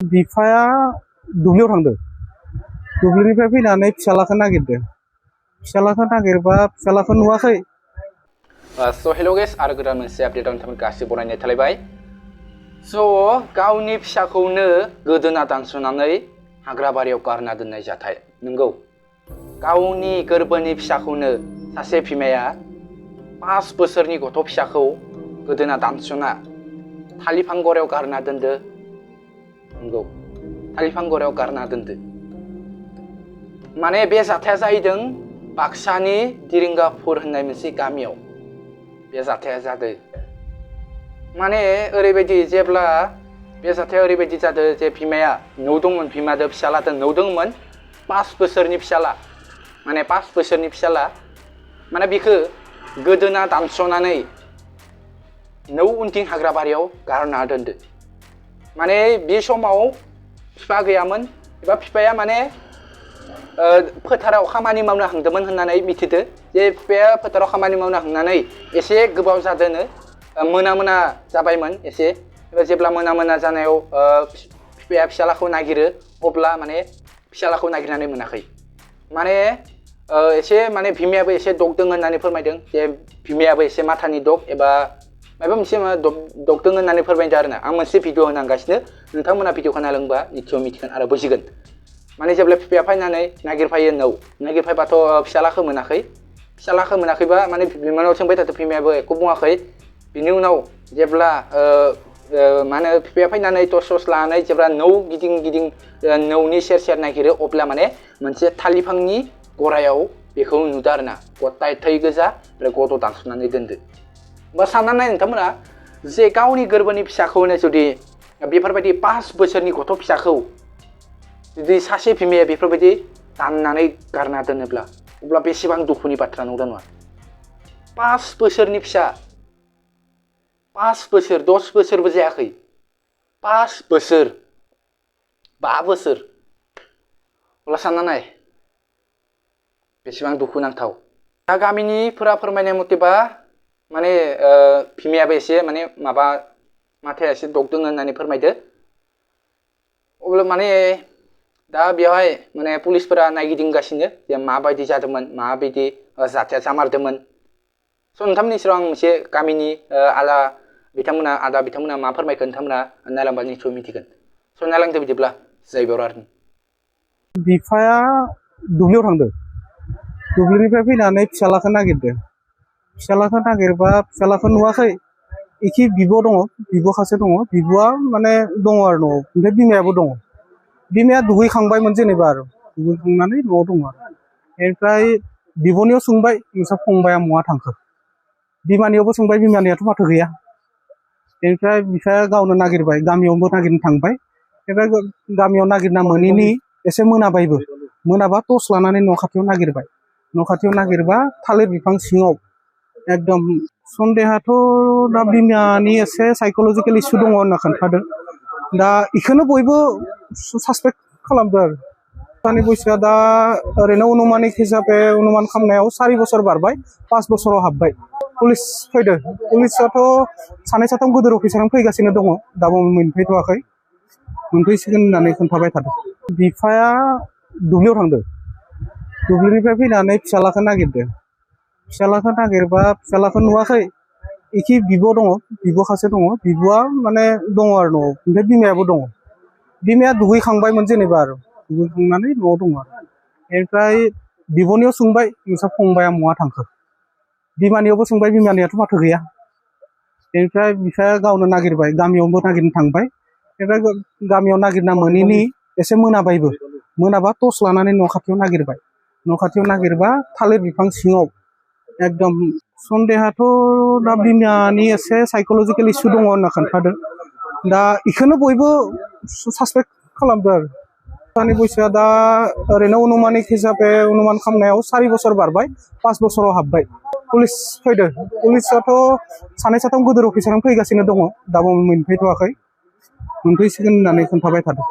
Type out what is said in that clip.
बिफाया दुब्लियाव थांदों। दुब्लिनिफ्राय फैनानै फिसालाखौ नागिरदों। फिसालाखौ नागिरबा फिसालाखौ नुवाखै। स' हेल' गाइस, आरो गोदान मोनसे आपडेटआव नोंथांमोन गासिबो बरायनाय थालायबाय। स' गावनि फिसाखौनो गोदोना दानस'नानै हाग्राबारियाव गारना दोननाय जाथाय। नंगौ, गावनि गोरबोनि फिसाखौनो सासे बिमाया 5 बोसोरनि गथ' फिसाखौ गोदोना दानस'ना थालिफां गरायाव गारना दोनदो। नंगौ, थालिफां गरायाव गारना दोनदो। माने बे जाथाया जाहैदों बाक्सानि दिरिंगापुर होननाय मोनसे गामियाव बे जाथाया जादों। माने ओरैबायदि जेब्ला बे जाथाया ओरैबायदि जादों जे बिमाया न'आव दंमोन, बिमादो फिसालादों न'आव दंमोन। 5 बोसोरनि फिसाला, माने 5 बोसोरनि फिसाला, माने बिखौ गोदोना दानस'नानै न' उनथिं हाग्राबारियाव गारना दोनदो। माने बे समाव बिफा गैयामोन, एबा बिफाया माने फोथाराव खामानि मावनो हांदोंमोन होननानै मिथिदो। जे बिफाया फोथाराव खामानि मावनो हांनानै एसे गोबाव जादोंनो, मोना जाबायमोन एसे। जेब्ला मोना जानायाव बिफाया फिसालाखौ नागिरो, अब्ला माने फिसालाखौ नागिरनानै मोनाखै। माने एसे माने बिमायाबो एसे दग दङ होननानै फोरमायदों। जे बिमायाबो एसे माथानि दग एबा माबा मोनसे दग दङ होननानै फोरमायदों आरोना। आं मोनसे भिडिअ होनांगासिनो, नोंथांमोना भिडिअखौ नायलांबा निस्सय मिथिगोन आरो बुजिगोन। माने जेब्ला बिफाया फैनानै नागिरफायो न'आव, नागिरफायबाथ' फिसालाखौ मोनाखै। फिसालाखौ मोनाखैबा माने बिमानाव सोंबाय थादों, बिमायाबो एख' बुङाखै। बिनि उनाव जेब्ला मा होनो बिफाया फैनानै टर्स लानानै जेब्ला न' गिदिं न'नि सेर नागिरो, अब्ला माने मोनसे थालिफांनि गरायाव बेखौ नुदों आरोना। गथाय थै गोजा, ओमफ्राय गथ' दानस'नानै दोनदो। होमबा सानना नाय नोंथांमोना, जे गावनि गोरबोनि फिसाखौनो जुदि बेफोरबायदि 5 बोसोरनि गथ' फिसाखौ जुदि सासे बिमाया बेफोरबायदि दाननानै गारना दोनोब्ला, अब्ला बेसेबां दुखुनि बाथ्रा, नंगौना नङा? 5 बोसोरनि फिसा, 5 बोसोर, 10 बोसोरबो जायाखै, 5 बोसोर, 5 बोसोर। अब्ला सानना नाय बेसेबां दुखुनांथाव। दा गामिनिफोरा फोरमायनाय मथेबा माने बिमायाबो एसे माने माथाया एसे दग दङ होननानै फोरमायदो। अब्ला माने दा बेवहाय माने पुलिसफोरा नायगिदिंगासिनो जे माबायदि जादोंमोन, माबायदि जाथाया जामारदोंमोन। स' नोंथांमोननि सेराव आं मोनसे गामिनि आदा बिथांमोना मा फोरमायखो, नोंथांमोना नायलांबा निस्सय मिथिगोन। स' नायलांदो बिदिब्ला, जय बर'। बिफाया दुब्लियाव थांदों। दुब्लिनिफ्राय फैनानै फिसालाखौ नागिरदों। फिसालाखौ नागिरबा फिसालाखौ नुवाखै। इखि बिब' दङ, बिब' सासे दङ। बिब'आ माने दङ आरो न'आव, ओमफ्राय बिमायाबो दङ। बिमाया दुगैखांबायमोन जेनेबा, आरो दुगैखांनानै न'आव दङ आरो। ओमफ्राय बिब'नियाव सोंबाय, नोंसा फंबाया महा थांखो? बिमानियावबो सोंबाय, बिमानियाथ' माथो गैया। ओमफ्राय बिफाया गावनो नागिरबाय, गामियावबो नागिरनो थांबाय। ओमफ्राय गामियाव नागिरना मोनैनि एसे मोनाबायबो। मोनाबा टर्स लानानै न' खाथियाव नागिरबाय। न' खाथियाव नागिरबा थालिर बिफां सिङाव एकदम सन्देहाथ' दा बिमानि एसे साइक'लजिकेल इसु दङ होनना खोन्थादों। दा इखौनो बयबो सासपेक्ट खालामदों आरो। दानि बैसोआ दा ओरैनो अनुमानिक हिसाबै अनुमान खालामनायाव 4 बोसोर बारबाय, 5 बोसोराव हाबबाय। पुलिस फैदों। पुलिसाथ' 2-3 गोदोर अफिसारानो फैगासिनो दङ, दाबो मोनफैथ'वाखै। मोनफैसिगोन होननानै खोन्थाबाय थादों। बिफाया दुब्लियाव थांदों। दुब्लिनिफ्राय फैनानै फिसालाखौ नागिरदों। फिसालाखौ नागिरबा फिसालाखौ नुवाखै। इखि बिब' दङ, बिब' सासे दङ। बिब'आ माने दङ आरो न'आव, ओमफ्राय बिमायाबो दङ। बिमाया दुगैखांबायमोन जेनेबा, आरो दुगैखांनानै न'आव दङ आरो। ओमफ्राय बिब'नियाव सोंबाय, नोंसा फंबाया महा थांखो? बिमानियावबो सोंबाय, बिमानियाथ' माथो गैया। ओमफ्राय बिफाया गावनो नागिरबाय, गामियावबो नागिरनो थांबाय। ओमफ्राय गामियाव नागिरना मोनैनि एसे मोनाबायबो। मोनाबा टर्स लानानै न' खाथियाव नागिरबाय। न' खाथियाव नागिरबा थालिर बिफां सिङाव एकदम सन्देहाथ' दा बिमानि एसे साइक'लजिकेल इसु दङ होनना खोन्थादों। दा इखौनो बयबो सासपेक्ट खालामदों आरो। दानि बैसोआ दा ओरैनो अनुमानिक हिसाबै अनुमान खालामनायाव 4 बोसोर बारबाय, 5 बोसोराव हाबबाय। पुलिस फैदों। पुलिसाथ' 2-3 गोदोर अफिसारानो फैगासिनो दङ, दाबो मोनफैथ'वाखै। मोनफैसिगोन होननानै खोन्थाबाय थादों।